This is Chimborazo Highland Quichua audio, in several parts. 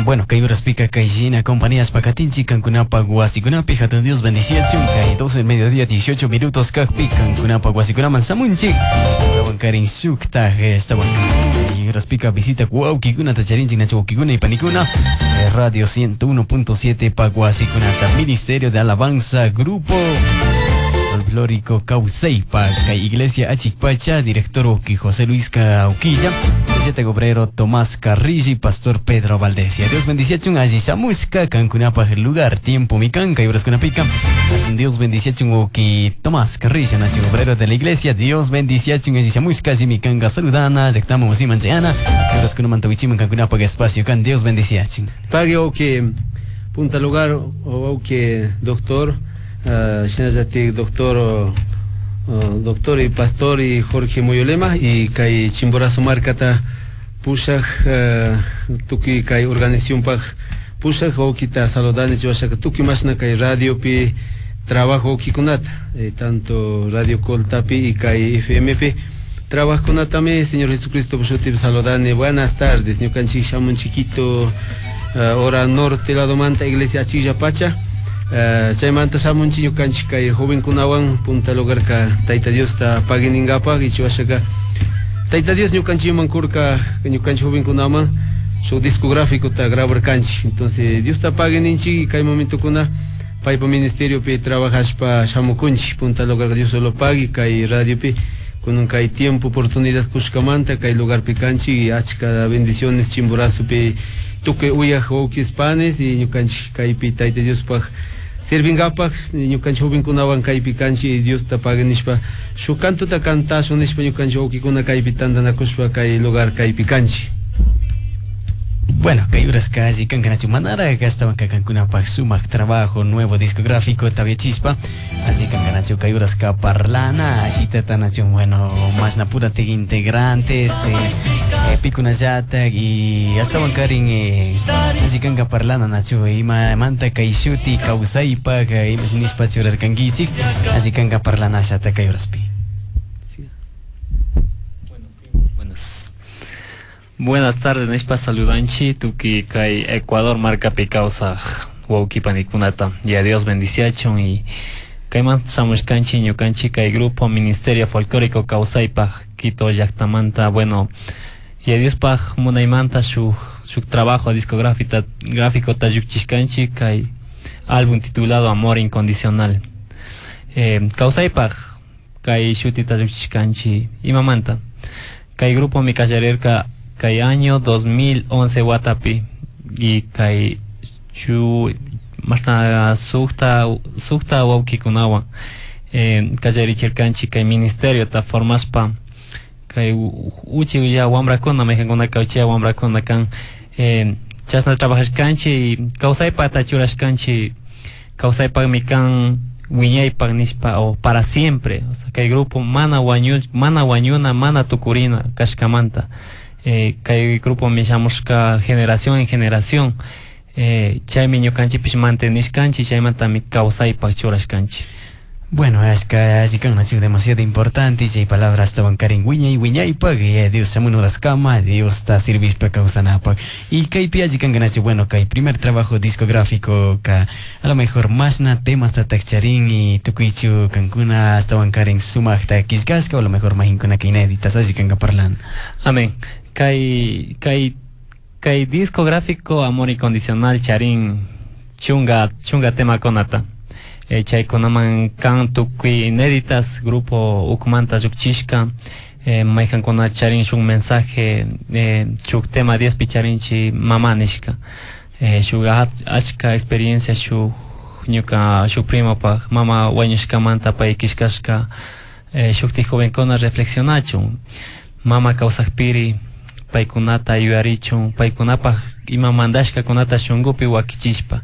Bueno, kay uraspika kay shina compañías pakatinchik kankunapak wasikunapi hatun Dios bendiciachun kay 12 del mediodía 18 minutos kajpi kankunapak wasikunaman shamunchik tawan karin shuktaj tawan kay uraspika visita wawkikunata charinchik nachu wawkikuna y panikuna Radio 101.7 pak wasikunata Ministerio de Alabanza Grupo Folclórico Kawsaypak kay Iglesia Achikpacha director wawki José Luis Cauquilla Presidente Obrero Tomás Carrillo y Pastor Pedro Valdés. Dios bendiciachun alli shamushka kankunapaj lugar tiempo mikan kay uraskunapika. Dios bendiciachun wawki Tomás Carrillo nación obrero de la iglesia. Dios bendiciachun alli shamushka alli mikanka saludana llaktaman wasiman chayana. Uraskunamanta wichiman kankunapaj espacio kan Dios bendiciachun. Pagui wawki punta lugar wawki doctor shinallatik doctor doctor y pastor y Jorge Muyolema y kay Chimborazo markata pushaj tukuy kay organizacionpaj pushaj wawkita saludani chiwashaka tukuy mashna kay radiopi trabajo wawkikunata tanto Radio Coltapi y kay FMP trabajkunatami Señor Jesucristo shutipi saludani. Buenas tardes, ñukanchik shamunchik Quito hora norte ladomanta iglesia Achilla Pacha. Chaymanta shamunchik ñukanchik kay jovenkunawan punta lugarka Tayta Diosta paguiningapak y chiwashaka Tayta Dios ñukanchikman kurka ñukanchik jovenkunaman shuk discográficota grabarkanchik. Entonces Diosta paguininchik kay momentokuna paypa ministeriopi trabajashpa shamukunchik punta lugarka Dios solo pagui kay radiopi kunan kay tiempo oportunidad kushkamanta kay lugarpi kanchik y achka bendiciones Chimborazopi tukuy uyaj wawkis panes y ñukanchik kaypi Tayta Diospaj sirvingapak ñukanchik jovenkunawan kaypi kanchik y Diosta paguinishpa shuk cantuta cantashun nishpa ñukanchik wawkikuna kaypi tantanakushpa kay lugar kaypi kanchik. Bueno, kay uraska alli kankanachu manara tawan kankunapaj sumak trabajo nuevo discográfico tabiachispa así kankanachu kay uraska parlana ashitata bueno mashna pura integrantes pikunallata y astawan karin alli kanka parlana nachu ima manta kay shuti kawsaypak ima nishpa churarkankichik alli kanka parlana ashata kay uraspi. Buenas tardes, nishpa saludanchi tuki kay Ecuador markapi kawsaj wawki panikunata. Y a Dios bendiciachun y kayman shamushkanchi ñukanchik kay grupo Ministerio Folclórico Kawsaypaj Quito llaktamanta. Bueno, y a Diospaj munaymanta shuk trabajo discográfico gráfico lluqchishkanchik kay álbum titulado Amor Incondicional. Kawsaypaj kay shutita lluqchishkanchi imamanta. Kay grupo mi kallarirka kay año 2011 watapi y kay chu mashna sukta wawkikunawan kallarichirkanchik kay ministerio ta formashpa kay uchi ya wamrakuna maykankunaka uchilla wamrakuna kan chashna trabajashkanchik kawsaypata churashkanchik kawsaypakmi kan wiñaypak nishpa o para siempre, o sea kay grupo mana wañuna mana tukurina kashkamanta. Kay grupo mi shamushka generación en generación chaymi ñukanchikpish mantenishkanchik chaymantami kawsaypak churashkanchik. Bueno, es que así que ha sido demasiado importante y hay palabras estaban karin wiñay wiñaypak y Dios kama Dios ta sirvispa kawsanapak y kaypi alli kanka nachu bueno kay primer trabajo discográfico ka a lo mejor mashna temas tatakcharin y tukuychu kankuna estaban karin sumakta killkashka o a lo mejor mahinkuna ka inéditas alli kanka parlan. Amén. Kay discográfico Amor Incondicional charin chunga temakunata. Chaykunaman kan tukuy inéditas grupo ukmanta lluqchishka maykankuna charin shuk mensaje shuk tema 10 pi charinchik mama nishka shuk achka experiencia shuk ñuka shuk primopaj mama wañushkamanta pay killkashka shuktik jovenkuna reflexionachun mama kawsakpiri paykunata yuyarichun paykunapaj ima mandashkakunata shunkupi wakichishpa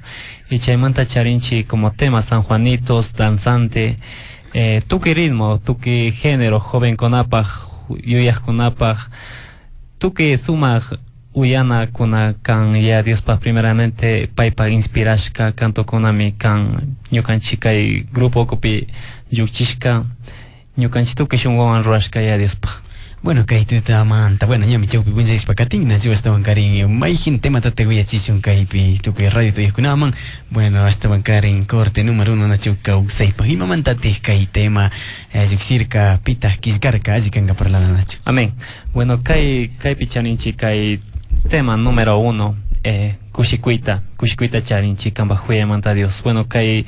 y chaymanta charinchik como tema San Juanitos, danzante, tukuy ritmo, tukuy género jovenkunapaj yuyajkunapaj tukuy sumak uyanakuna kan ya Diospaj primeramente paypaj inspirashka cantokunami kan ñukanchik kay grupo ukupi lluqchishka ñukanchik tukuy shunkuwan rurashka ya Diospaj. Bueno, kay tutamanta, bueno, ñami chawpi punchayshpa katin, nachu ashtawan karin mayjin temata willachishun kaypi tukuy radio tuyaqkunaman. Bueno, ashtawan karin corte número 1 nachu kawsaypaq imamantatik kay tema lluqshirka pitaq killkarka alli kanka parlana nachu. Amén. Bueno, kaypi charinchik kay tema número 1, kushikuyta, kushikuyta charinchik kanpaj kuyamanta Dios. Bueno, kay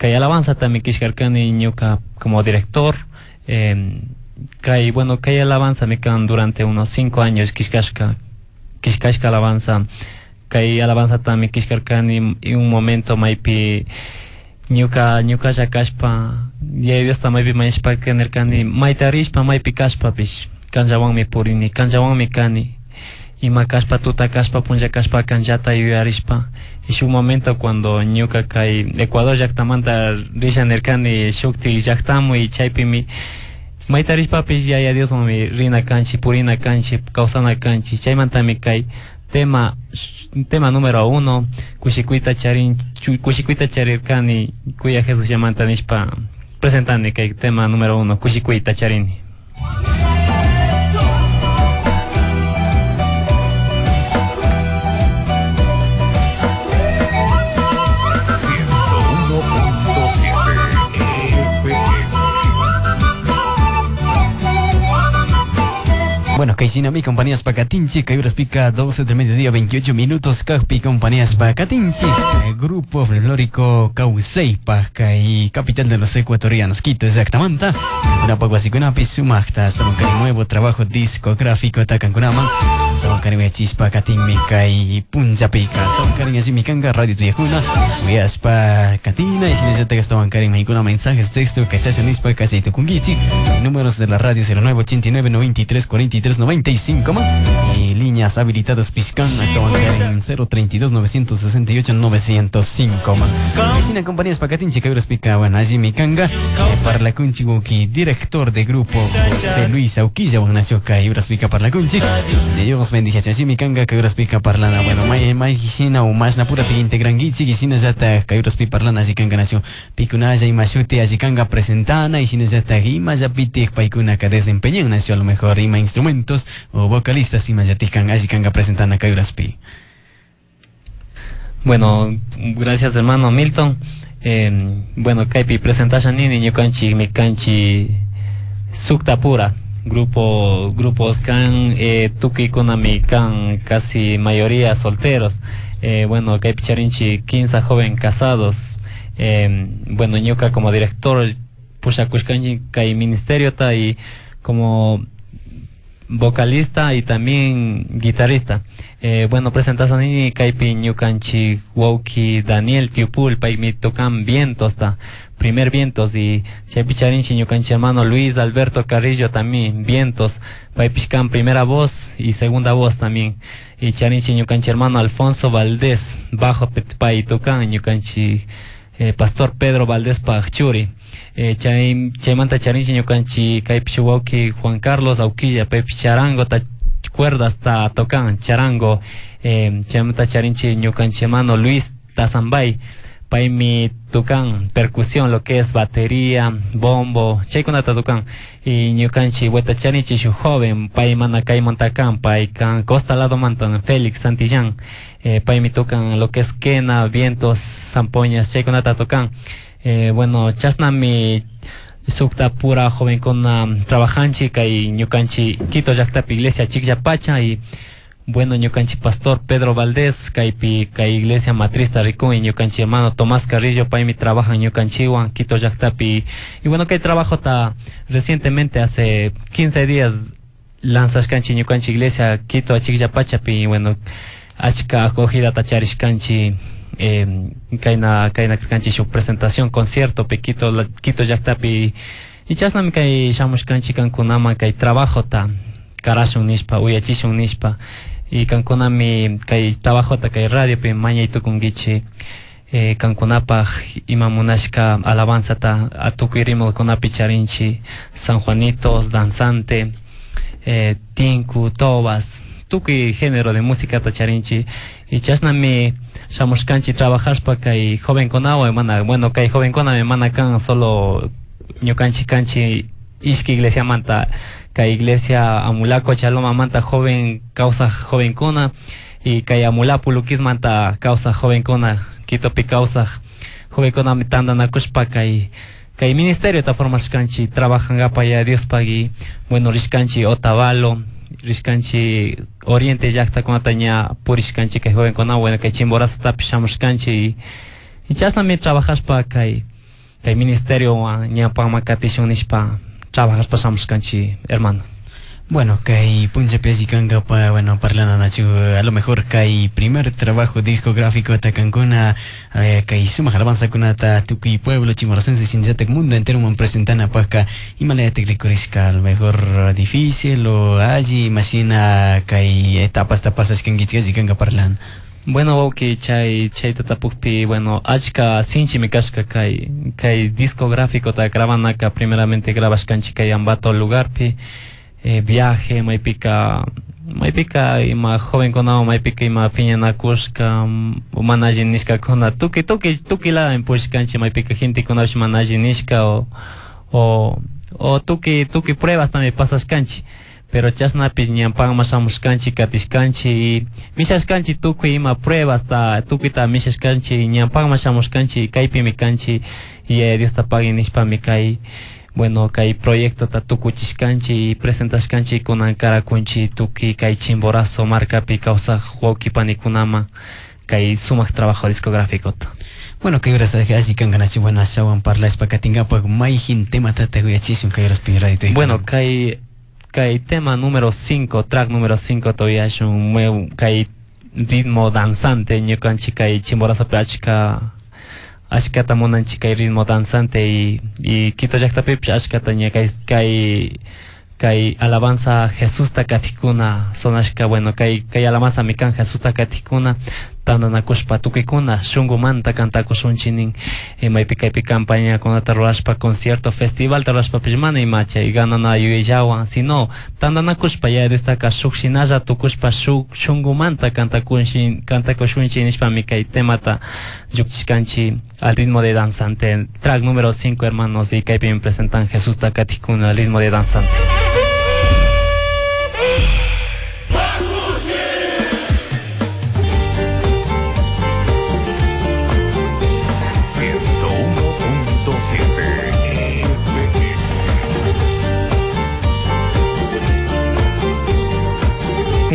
alabanza también killkarkani ñuka como director, kay, bueno, kay alabanza me kan durante unos 5 años killkashka alabanza, kay alabanza también killkarkani y un momento maypi ñuka kashpa Yaya Diosta maypi mañashpa nirkani mayta rishpa maypi kashpapish kanllawanmi purini, kanllawanmi kani, ima kashpa tuta kashpa punlla kashpa kanllata yuyarishpa. Y shuk momento cuando ñuka kay Ecuador llaktamanta risha nirkani shukti llaktamu y chaypimi mayta rishpapish Yaya Dioswanmi rina kanchik, purina kanchik, kawsana kanchik. Chaymantami kay tema número 1 kushikuyta charirkani kuya Jesusllamanta nishpa presentani kay tema número 1 kushikuyta charini. Bueno, kay compañías Pacatinchi, kay horas pica 12 del mediodía, 28 minutos, kajpi compañías Pacatinchi, grupo folclórico Kawsaypaj, y capital de los ecuatorianos, Quito, exactamente. Una paguasikunapi sumaqta, estamos con nuevo trabajo discográfico, takankunaman, estamos con chispa katinmi kay punchapica, estamos con así mikanga radio tuyajuna, uyaspa katina, y si necesitas que estamos con mikuna mensajes, texto, que se hacen ispa, casi tukungichi, números de la radio 0989 93 43 95 y líneas habilitadas Piscan hasta en 032 968 905. Vecina compañías Pacatinchi que pica, bueno, allí mi canga Parlacunchi Wuki, director de grupo José Luis Auquilla, bueno, nació Cayuras pica Parlacunchi. Dios bendice allí mi canga que pica parlana, bueno, mai hisina o más napura te integranguichi, hisina yata Cayuras pi parlana allí canga nació picunaya y mashute allí canga presentana y sina yata ima yapiti paikuna que desempeñan nació a lo mejor ima instrumentos o vocalistas y mayatiscan allí canga presentana Cayuraspi. Bueno, gracias hermano Milton. Bueno, kaypi presentasha nini ñukanchik mikanchi Suktapura, grupos kan tukuykunami kan casi mayoría solteros. Bueno, kaypi charinchi 15 joven casados. Bueno, ñuka como director pushakushkanchik kay ministerio ta y como vocalista y también guitarrista. Bueno, presentas a nini kaypi ñukanchik wawki Daniel Tiupul, paymi tocan vientos ta, primer vientos, y chaypi charinchi ñukanchik hermano Luis Alberto Carrillo también vientos, paypish kan primera voz y segunda voz también, y charinchi ñukanchik hermano Alfonso Valdés bajo pay tocan ñukanchik pastor Pedro Valdés Pajchuri. Chaymanta charinchi ñukanchik kaypi wawki Juan Carlos Auquilla paypi charango ta cuerdas ta tocan charango. Chaymanta charinchi ñukanchik hermano Luis Tazambay paymi tocan percusión, lo que es batería, bombo, chaykunata tocan. Y ñukanchik weta charinchi shuk joven pay mana kaymantakan pay kan costa lado mantan Félix Santillán, paymi tocan lo que es quena, vientos, zampoñas, chaykunata tocan. Bueno, chasnami Suktapura joven con trabajanchi kay ñukanchi Quito llaqtapi iglesia Chikllapacha, y bueno, ñukanchi pastor Pedro Valdés kaypi kay iglesia matriz rikun, y ñukanchi hermano Tomás Carrillo paymi trabajan ñukanchiwan Quito llaqtapi. Y bueno, kay trabajo ta recientemente hace 15 días lanzashkanchi ñukanchi iglesia Quito Chikllapachapi, y bueno, achka acogida ta charishkanchi. Kayna kanchi shuk presentación concierto pe Quito llaqtapi, y chasnami kay shamushkanchik kankunaman kay trabajota karashun nishpa uyachishun nishpa, y kankunami kay trabajota kay radiopi mañay tukunkichik kankunapaj ima munashka alabanzata tukuy ritmokunapi charinchik San Juanitos, danzante, tinku, tobas, tukuy género de música ta charinchik. Y chasnami shamushkanchik trabajashpa kay jovenkunawan mana, bueno, kay jovenkunami mana kan solo ñukanchik kanchik ishki iglesiamanta Kay iglesia Amulaco Chaloma manta joven kawsaj jovenkuna y kay Amulapu Luquismanta kawsaj jovenkuna, Quitopi kawsaj jovenkunami tantanakushpa kay ministerio ta formashkanchik trabajankapa Yaya Diospaq y bueno, rishkanchik Otavalo, rishkanchik Oriente llaktakunata, ña purishkanchik kay jovenkuna. Bueno, kay Chimborazotapish shamushkanchik y chashnami trabajashpa kay ministeriowan ñawpakman katishun nishpa trabajashpa shamushkanchik, hermano. Bueno, kay punllapi alli kankapa, bueno, parlana nachu, a lo mejor kay primer trabajo discográfico kankuna kay sumaq alabanzakunata tukuy pueblo chimboracense shinallatak mundo enteroman presentanapakka imalayatik rikurishka, a lo mejor difícil o alli, imashina kay etapasta pasashkankichik, alli kanka parlan. Bueno, wawki, chayta tapukpi, bueno, achka sinchimi kashka kay discográficota grabanaka. Primeramente grabashkanchik kay Ambato lugarpi, viaje maypika ima jovenkunawan maypika ima piñanakushka mana alli nishkakuna, tukuy tukuy tukuy ladami purishkanchik, maypika gentekunapish mana alli nishka o tukuy tukuy pruebastami pasashkanchik, pero chashnapish ñawpakman shamushkanchik, katishkanchik y mishashkanchik tukuy ima pruebasta, tukuyta mishashkanchik, ñawpakman shamushkanchik, kaypimi kanchik y Yaya Diosta pagui nishpami kay, bueno, kay proyectota tukuchishkanchik y presentashkanchik. Kunan karakunchik tukuy kay Chimborazo markapi kawsaj wawki panikunaman kay sumak trabajo discográficota. Bueno, kay horas alli kanka nachu, bueno, ashawan parlashpa katinkapak, mayjin tematata uyachishun kay horaspi radio? Bueno, kay tema número 5, track número 5 uyashun, kay ritmo danzante. Ñukanchik kay Chimborazopi achka achkata munanchik kay ritmo danzante y Quito llaktapipish achkata ña kay alabanza Jesusta katikuna sonashka. Bueno, kay alabanza mi kan Jesusta katikuna tantanakushpa tukuykuna shunkumanta kantakushunchik nin. Maypi kaypi campañakunata rurashpa, concierto, festivalta rurashpapish mana ima chay ganana yuyayllawan, sino tantanakushpa Yaya Diostaka shuk shinalla tukushpa shuk shunkumanta kantakushunchik nishpami kay temata llukchishkanchik al ritmo de danzante, track número 5, hermanos, y kaypimi presentan Jesusta katikuna al ritmo de danzante.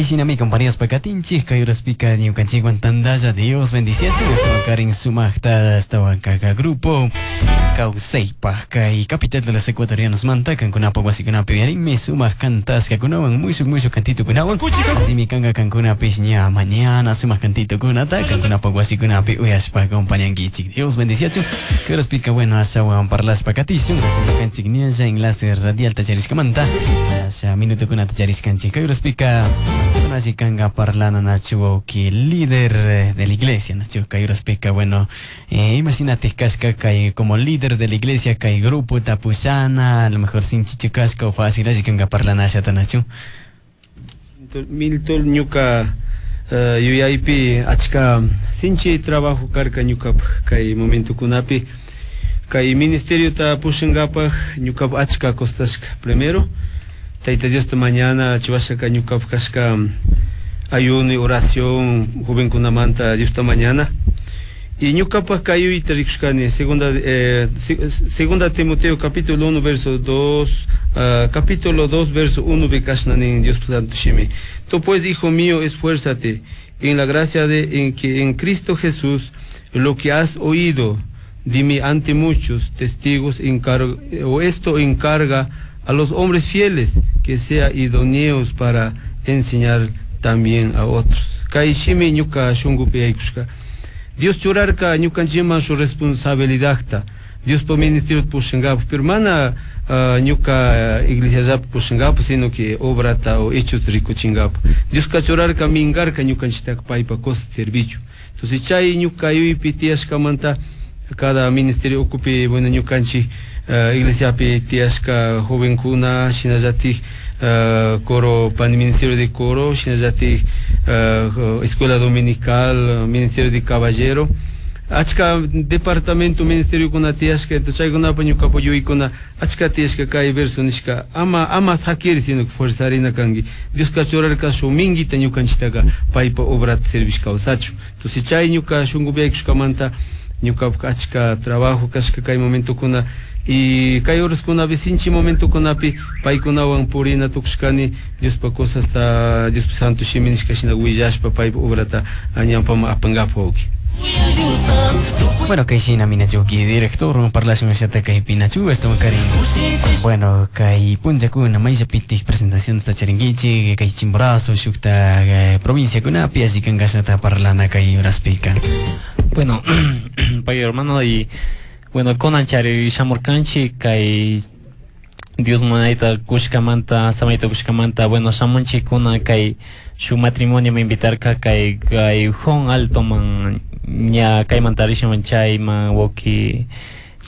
Shinami compañías pakatinchik kay uraspika ñukanchikwan tantalla Dios bendiciachun estaban karin sumaqta estaban kaka grupo Kawsaypaq kay capital de los ecuatorianos manta kankunapaq wasikunapi uyarinmi sumaq kantashkakunawan mushuk mushuk kantitukunawan. Asimi kanka kankunapish ña mañana sumaq kantitukunata kankunapaq wasikunapi uyashpa acompañankichik. Dios bendiciachun. Kay uraspika, bueno, ashawan parlashpa katishun ñukanchik ñalla enlace radial tacharishkamanta asha minutukunata charishkanchik. Kay uraspika, bueno, alli kanga parlana nachu wawki líder de la iglesia nachu. Kay uraspika, bueno, imagínate kashka kay como líder de la iglesia kay grupo tapushana, a lo mejor sinchichu kashka o fácil, alli kanga parlana ashata nachu. Milton, ñuka yuyaypi achka sinchi trabajo karka ñukapaj kay momentokunapi kay ministeriota pushankapaj. Ñukapaj achka costashka. Primero Tayta Diosta mañana chivashaka ñukapaj kashka ayuno y oración, jovenkunamanta Diosta mañana. Y ñukapaj kay yuyayta rikushkani segunda Timoteo capítulo 1 verso 2, capítulo 2 verso 1 pi kashna nin Dios Santo shimi: "Tú pues, hijo mío, esfuérzate en la gracia de en que en Cristo Jesús. Lo que has oído de mí ante muchos testigos, o esto encarga a los hombres fieles que sean idóneos para enseñar también a otros". Kay shimi ñuka shunkupi yaykushka. Dios churarka ñukanchikman su responsabilidadta Diospa ministerio pushankapaj, pero mana ñuka iglesiallapi pushankapaj, sino que obrata o hechos rikuchinkapaj. Dioska churarka, minkarka ñukanchiktaka paypa cosa servicio. Entonces chay ñuka yuyaypi tiyashkamanta cada ministerio ukupi, bueno, ñukanchik iglesiapi tiyashka jovenkuna, shinallatik coro, pan ministerio de coro, shinallatik escuela dominical, ministerio de caballero. Achka departamento ministerio tiyashka, entonces chaykunapa ñukapa yuyaykuna achka tiyashka kay verso nishka ama sakiri sino fuerzarina kanki. Dioska churarka shuk minkita ñukanchiktaka paypa obrata servish kawsachu. Entonces chay ñuka shunkupi yaykushkamanta ñukapuk achka trabajo kashka kay momentokuna y kay horaskunapi sinchi momentokunapi paykunawan purina tukushkani Diospa cosasta Diospa santo shimi nishka shina willashpa paypa obrata ñawpaman apankapak wawki. Bueno, kay shina minachuki director parlashun ashata kay pinachu estaban karin. Bueno, kay punllakuna mayllapitik presentación ta charinkichik kay Chimborazo shukta provincia kunapi alli kankashata parlana kay horaspika. Bueno, pay hermano y bueno, kunan chari shamurkanchik kay Dios munayta kushkamanta, samayta kushkamanta, bueno, shamunchik kunan kay shuk matrimonio me invitarka kay Jon Alto man ña kaymanta rishun chayman wawki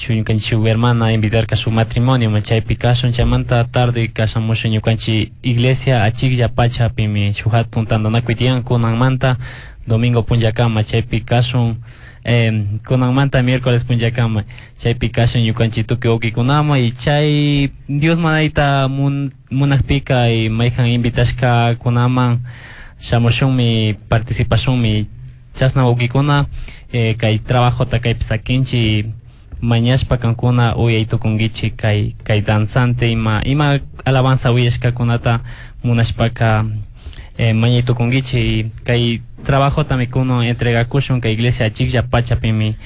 ñukanchik shuk hermana invitarka su matrimonio man chaypi kashun chaymanta tarde kashamushun ñukanchik iglesia achiklla pachapimi shuk hatun tantanakuy tiyan kunanmanta domingo punllakama chaypi kashun kunanmanta miércoles punllakama chaypi kashun ñukanchik tukuy wawkikunama y chay Dios manayta munakpika y mayjan invitashkakunaman shamushunmi participashunmi chashna wawkikuna kay trabajota kaypi sakinchik mañashpa kankuna uyay tukunkichik kay danzante ima alabanza uyashkakunata munashpaka mañay tukunkichik kay trabajota kunan entregakushun kay iglesia achiklla pachapimi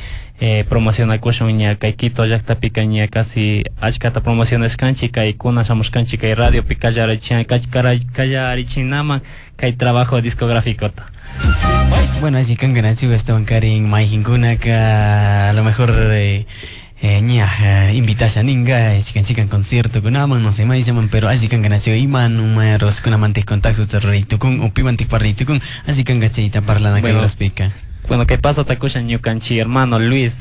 promocionakushun ña kay Quito llaqtapika ña casi achkata promocionashkanchik kay kunan shamushkanchik kay radiopi kallarichinnaman kay trabajo discográficota. Bueno, así kankanachu estaban karin mayjinkunaka a lo mejor ña invitasha ninga chikan chikan concierto kunaman no sé mayllaman pero alli kankanachu ima numeros kunamantik contacto ruraytukun o pimantik parlaytukun alli kanka chayta parlana kay horaspika. Bueno, ¿qué pasa takusha ñukanchik hermano Luis,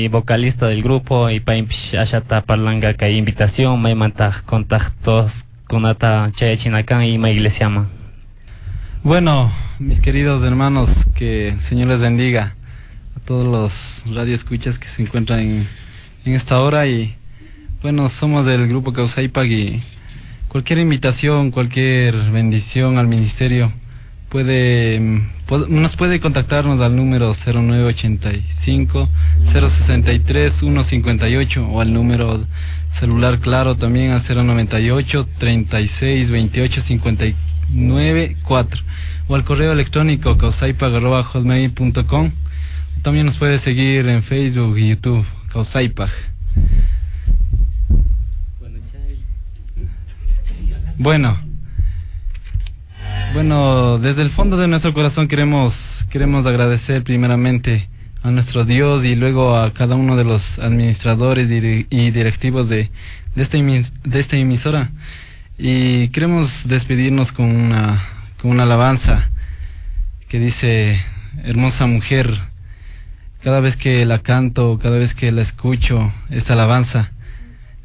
vocalista del grupo y paypish ashata parlanka kay invitación maymanta contactos kunata chayachinakan ima iglesiaman. Bueno, mis queridos hermanos, que el Señor les bendiga a todos los radioescuchas que se encuentran en esta hora. Y bueno, somos del grupo Kawsaypak y cualquier invitación, cualquier bendición al ministerio nos puede contactarnos al número 0985 063 158 o al número celular Claro también al 098 36 28 59 4 o al correo electrónico kawsaypak@hotmail.com. También nos puede seguir en Facebook y YouTube, Kawsaypak. Bueno, desde el fondo de nuestro corazón queremos agradecer primeramente a nuestro Dios y luego a cada uno de los administradores y directivos de esta emisora. Y queremos despedirnos con una alabanza que dice: hermosa mujer. Cada vez que la canto, cada vez que la escucho, esta alabanza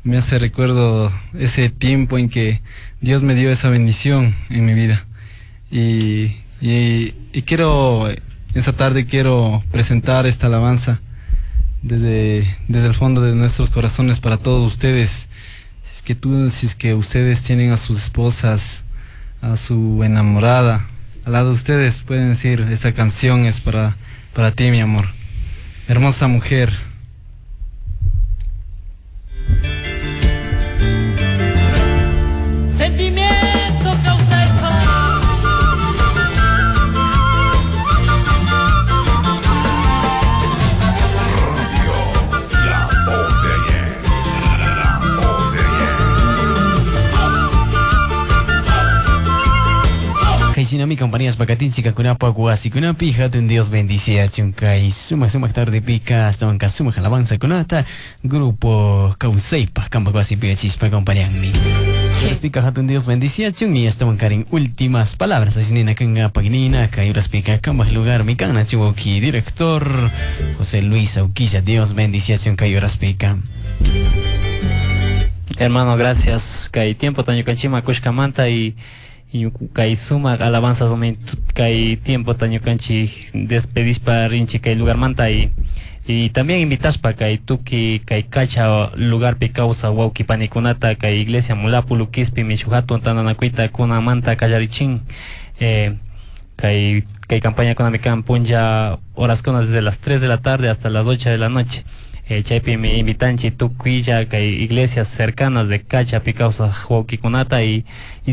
me hace recuerdo ese tiempo en que Dios me dio esa bendición en mi vida. Y quiero, esta tarde quiero presentar esta alabanza desde el fondo de nuestros corazones para todos ustedes. Si es que ustedes tienen a sus esposas, a su enamorada, al lado de ustedes pueden decir: esta canción es para ti, mi amor. Hermosa mujer. Sentimiento Kawsaypak. Radio La Voz de Ayer. La Voz de Ayer. Shinami compañías pakatinchik kunapa wasikunapi hatun Dios bendiciachun kay sumaq sumaq tardepika astawan ka sumaq alabanza kunata grupo Kawsaypak kampak wasipi achispa acompañanmi. Uraspika hatun Dios bendiciachun y astawan karin últimas palabras así nina kanga pagnina kay uraspika kampak lugar mi kan nachuki director José Luis Auquilla. Dios bendiciachun kay uraspika. Hermano, gracias. Kay tiempo tañukanchima kushkamanta y kay sumaq alabanzas kay tiempo tañukanchik despedispa rinchik kay lugarmanta y Y también invitashpa kay tukuy kay Cacha lugarpi kawsaj wawki panikunata kay iglesia Mulapulu Quispimi shuk hatun tantanakuyta kunamanta kallarichin. Kay campañakunami kan punlla horaskuna desde las 3 de la tarde hasta las 8 de la noche. Chaypimi invitanchik tukuylla kay iglesias cercanas de Cachapi kawsaj wawkikunata y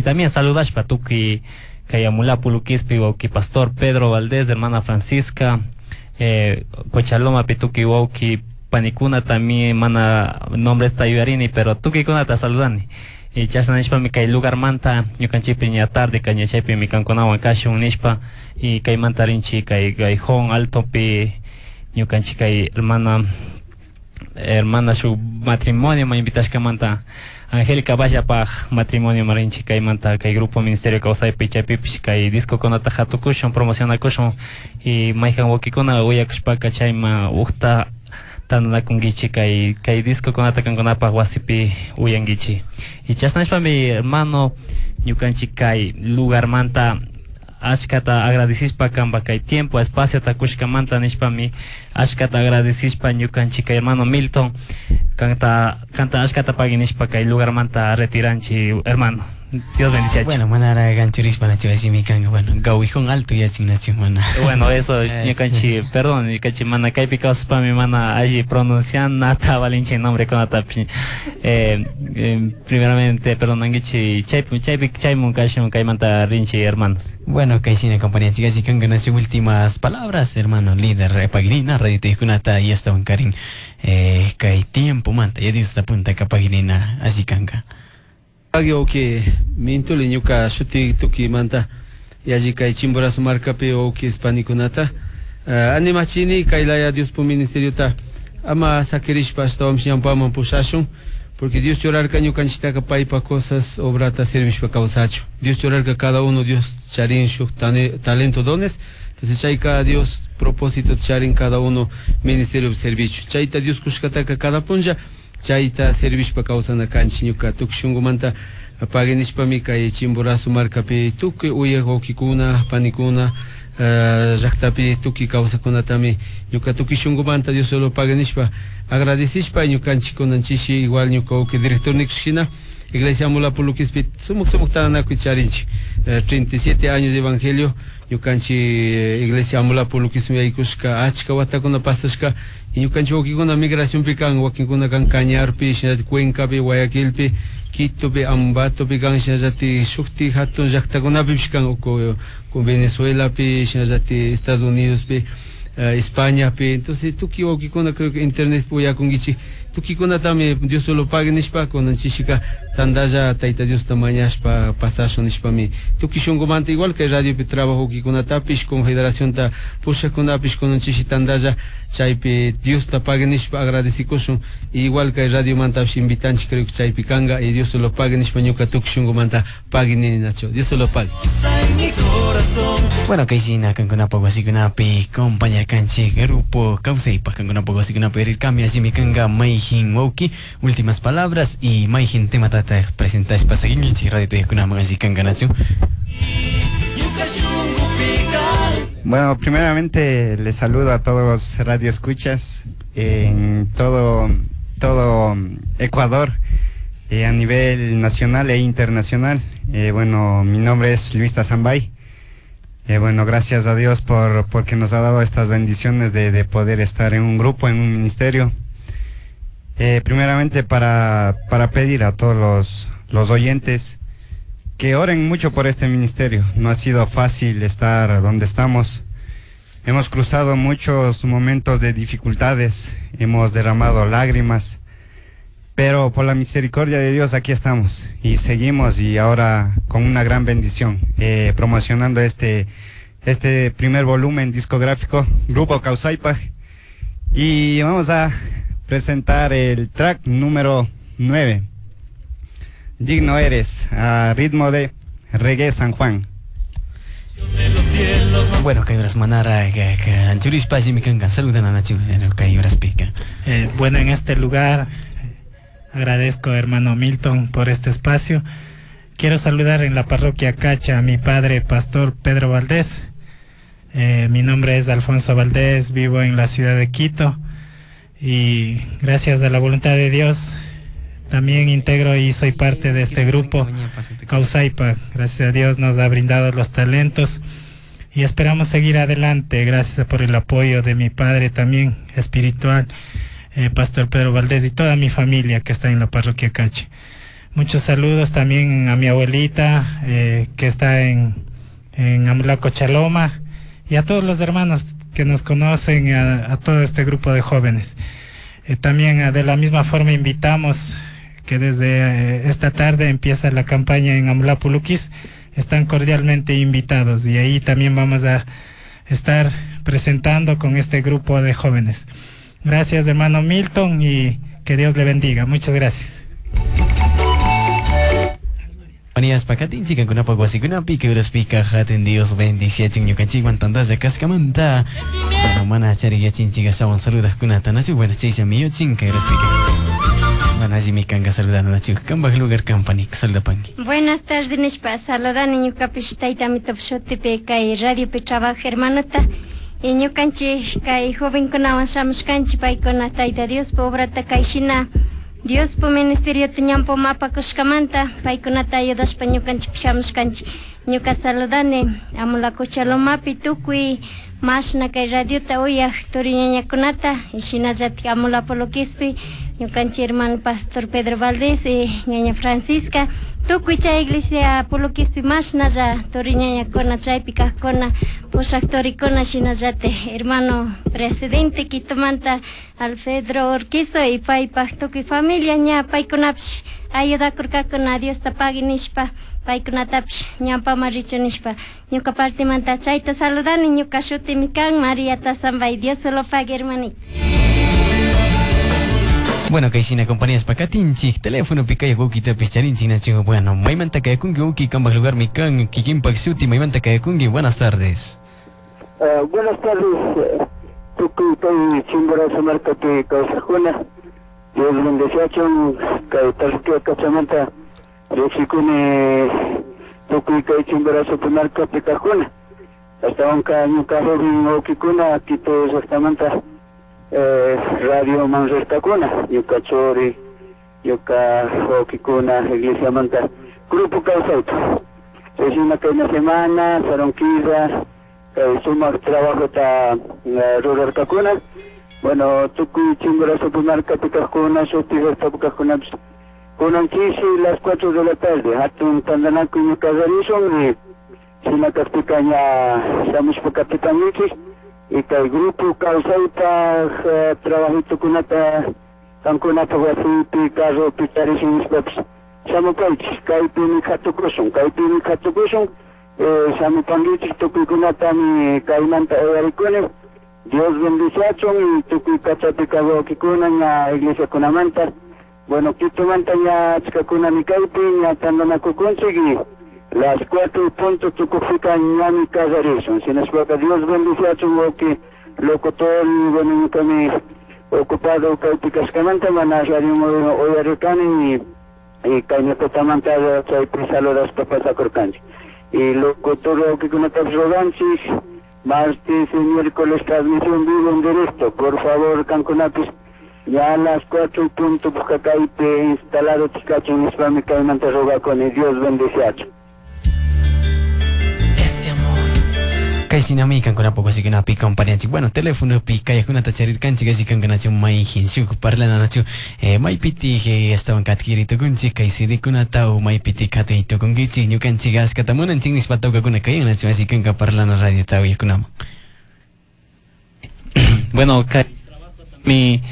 también saludashpa tukuy kay Amulapulu Quispi wawki pastor Pedro Valdés, hermana Francisca, Cochaloma tukuy wawki panikuna también mana nombre esta yuyarini, pero tukuykunata saludani. Y chashna nishpami kay lugarmanta ñukanchikpi ña tarde kaña chaypimi kankunawan kashun nishpa y kaymanta rinchik kay Gaijón Altopi ñukanchik kay hermana shuk matrimonio ma invitashkamanta Angélica Vallapaj matrimonio marinchik kaymanta kay grupo Ministerio Kawsaypi chaypipish kay discokunata hatukushun promocionakushun y mayjan wawkikuna uyakushpaka chayma ukta tantanakunkichik kay discokunata kankunapaj wasipi uyankichik. Y chashnashpami hermano ñukanchik kay lugarmanta ashkata agradecishpa kanpa kay tiempo espacio takushkamanta nishpami ashkata agradecishpa ñukanchik kay hermano Milton kanta ashkata pagui nishpa kay lugarmanta retiranchik hermano. Dios bendice. Bueno, manara ganchurishpa nachiwashimi kanka, bueno, Gawijón Alto yachin nachi mana. Bueno, eso ñukanchik, perdón, ñukanchik mana kaypi kawsashpami mana alli pronuncianata valinchik nombre kunatapish. Primeramente perdonankichik chaypi chaymun kashun kaymanta rinchik hermanos. Bueno, kay shina compañía chicas kanka nachi últimas palabras hermano líder paginina radio tijkunata y estaban karin kay tiempo manta ya Dios punta ka paginina así kanka. Pagui wawki Mintuli ñuka shuti tukimanta yalli kay Chimborazo markapi wawki panikunata animachini kay laya Diospuk ministeriota ama sakirishpa ashtawanpish ñawpaman pushashun porque Dios churarka ñukanchiktaka paypa cosas obrata servishpa kawsachu. Dios churarka cada uno Dios charin shuk talento dones, entonces chayka Dios propósito charin cada uno ministerio servicio. Chayta Dios kushkataka cada punlla chayta servishpa kawsana kanchik ñuka tukuy shunkumanta pagui nishpami kay Chimborazo markapi tukuy uyak wawkikuna panikuna llaktapi tukuy kawsakunatami ñuka tukuy shunkumanta Dios solo pagui nishpa agradecishpa ñukanchik kunanchishi igual ñuka wawki director nikushina Iglesia Mulapulu Quispi sumak sumak tantanakuy charinchik 37 años de evangelio ñukanchik Iglesia Mulapulu Quispi yaykushka achka watakuna pasashka y ñukanchik wawkikuna migracionpi kan wakinkuna kan Cañarpi shinallatik Cuencapi Guayaquilpi Quitopi Ambatopi kan shinallatik shukti hatun llaktakunapipish kan Venezuelapi shinallatik Estados Unidospi Españapi. Entonces tukuy wawkikuna creo que internet uyakunkichik tukuy Dios solo pague nishpa kunanchishika tantalla Tayta Diosta mañashpa pasashun nishpami tukuy shunkumanta igual que radiopi trabajo wawkikunatapish confederacionta pushakunapish kunanchishi tantalla chaypi Diosta pague nishpa agradecikushun igual que radiomantapish invitanchik creo que chaypi kanka y Dios solo pague nishpa ñuka tukuy shunkumanta pague nini nacho Dios solo pague. Bueno, kay shina kankunapaj wasikunapi compañía kanchik grupo Kawsaypaj kankunapaj wasikunapi rirkami asimi kanka mayjin wawki últimas palabras y mayjin tema tata presentashpa sakinkichik radio tuyajkunaman así kanka nachu. Bueno, primeramente les saludo a todos radio escuchas en todo Ecuador, a nivel nacional e internacional. Bueno, mi nombre es Luis Tazambay. Bueno, gracias a Dios porque nos ha dado estas bendiciones de poder estar en un grupo, en un ministerio. Primeramente para pedir a todos los oyentes que oren mucho por este ministerio. No ha sido fácil estar donde estamos. Hemos cruzado muchos momentos de dificultades, hemos derramado lágrimas, pero por la misericordia de Dios aquí estamos y seguimos, y ahora con una gran bendición, promocionando este primer volumen discográfico, Grupo Kawsaypaj, y vamos a presentar el track número 9, Digno Eres, a ritmo de Reggae San Juan. Bueno, kay horas manara que anchurispa shimikanka saludan a Nacho, kay horas pica. Bueno, en este lugar agradezco hermano Milton por este espacio. Quiero saludar en la parroquia Cacha a mi padre, pastor Pedro Valdés. Mi nombre es Alfonso Valdés, vivo en la ciudad de Quito. Y gracias a la voluntad de Dios también integro y soy parte de este grupo Kawsaypa. Gracias a Dios nos ha brindado los talentos y esperamos seguir adelante. Gracias por el apoyo de mi padre también espiritual, Pastor Pedro Valdés, y toda mi familia que está en la parroquia Cache. Muchos saludos también a mi abuelita que está en Amulaco Chaloma, y a todos los hermanos que nos conocen, a todo este grupo de jóvenes. También de la misma forma invitamos que desde esta tarde empieza la campaña en Amulapuluquis. Están cordialmente invitados y ahí también vamos a estar presentando con este grupo de jóvenes. Gracias, hermano Milton, y que Dios le bendiga. Muchas gracias. Compañías pakatinchik kankunapaq wasikunapi kay uraspika hatin Dios bendiciachun ñukanchikwan tantalla kashkamanta. Bueno, mana chariyachinchik ashawan saludaqkunata nachu. Bueno, chaylla miyuchin kay uraspika. Bueno, allimi kanka saludana nachu. Kanpaq lugar kampanik saludapanki. Buenas tardes nishpa saludani ñukapish taytamitopi shutipi kay radiopi trabaja hermanota. Y ñukanchik kay jovenkunawan shamushkanchik paykuna Tayta Diospa obrata kayshina Diospa ministeriota ñanpuma apakushkamanta paykunata ayudashpa ñukanchik shamushkanchik. Ñuka saludani Amulacochalomapi tukuy mashna kay radiota uyaq turiñañakunata y shinallatik Amulapoloquispi ñukanchik hermano Pastor Pedro Valdés y ñaña Francisca tukuy chay iglesia Poloquispi mashnalla turiñañakuna chaypi kaqkuna pushaq turikuna shinallatik hermano presidente Quitomanta Alfredo Urquizo y paypaq tukuy familia ña paykunapish ayudakurkakuna Diosta pagui nishpa paykunatapish ñanpama richu nishpa. Ñuka partimanta chayta saludani. Ñuka shutimi kan María Tazambay. Dios solo pague, hermanito. Bueno, kay shina compañías pakatinchik teléfono pikaya wawkitapis charinchik nachu. Bueno, maymanta kayakunki wawki kanpaq lugar mi kan kikinpak shuti maymanta kayakunki. Buenas tardes. Buenas tardes, tukuy kay Chimborazo markapi kawsaqkuna. Dios bendeciachun kay parroquia Cachamanta riqsikuni tukuy kay Chimborazo markapi kaqkuna. Ashtawanka ñuka joven wawkikuna Quito llaqtamanta radio man rirkakuna, ñuka churi, ñuka wawkikuna iglesiamanta grupo kawsayta. Chayshina kayna semana saronquilla kay sumaq trabajota rurarkakuna. Bueno, tukuy Chimborazo markapi kaqkuna, shuti llaqtapi kaqkunapish kunan kishi las 4 de la tarde hatun tantanakuy ñuka rarishun y shina kaqpika ña shamushpa katipankichik. Y kay grupo kawsaypaq trabajitukunata kankunapaq wasipi carropi charishun nishpapish shamupaychik. Kaypimi katukushun, kaypimi katukushun. Shamupankichik tukuykunatami kaymanta uyarikuni. Dios bendiciachun y tukuy pachapi kaq wawkikuna ña iglesiakunamanta. Bueno, Quitomanta ña achkakunami kaypi ña tantanakukunchik y las 4 punto tukupika ñami kallarishun. Shinashpaka Dios bendiciachun wawki locutor, bueno, ñukami ocupado kaypi kashkamanta mana radio uyarirkani y kay ñukatamanta chaypi saludashpa pasakurkanchik. Y locutor wawkikunatapish roganchik martes y miércoles transmisión vivo en directo. Por favor, kankunapis ya a las 4 punto kaypi instalado chikachun nishpami kaymanta rogakuni. Dios bendiciachun. Kay shinami kankunapaq wasikunapi compañanchik. Bueno, teléfono pi kayakunata charirkanchik así kankanachu mayjin shuk parlananachu maypitik estaban adquiritukunchik kay CD-kunata o maypitik katuytukunkichik ñukanchik ashkata munanchik nishpa tawkakuna kayanachu así kanka parlana radiota uyaqkunaman. Bueno, kay mi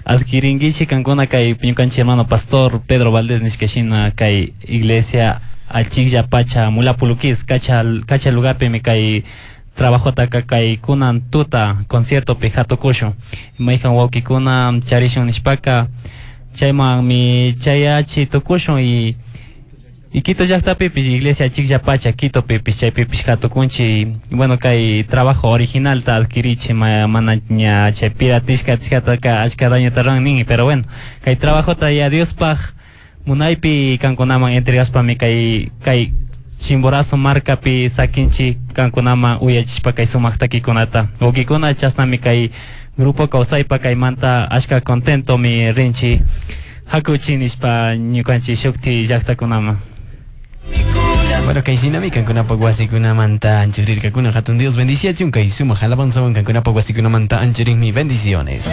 adquirinkichik kankuna kay ñukanchik hermano Pastor Pedro Valdés nishka shina kay iglesia achiklla pacha Mulapuluquis kacha kacha lugarpimi kay trabajotaka kay kunan tuta conciertopi hatukushun mayjan wawkikuna charishun nishpaka chaymanmi chayachi tukushun y Quito llaqtapipish iglesia achiklla pacha Quitopipish chaypipish hatukunchik. Bueno, kay trabajo originalta adquirichi mana ña chay piratishka atishkataka achka dañota ruran ninmi, pero bueno, kay trabajota ya Diospaq munaypi kankunaman entregaspami kay Chimborazo markapi sakinchik kankunaman uyachishpa kay sumak takikunata. Wawkikuna, chashnami kay grupo Kawsaypa kaymanta ashka contentomi rinchik. Hakuchi nishpa ñukanchik shukti llaktakunaman. Bueno, kay shinami kankunapak wasikunamanta anchurirkakuna. Hatun Dios bendiciachun kay sumak alabanzawan kankunapak wasikunamanta anchurinmi. Bendiciones.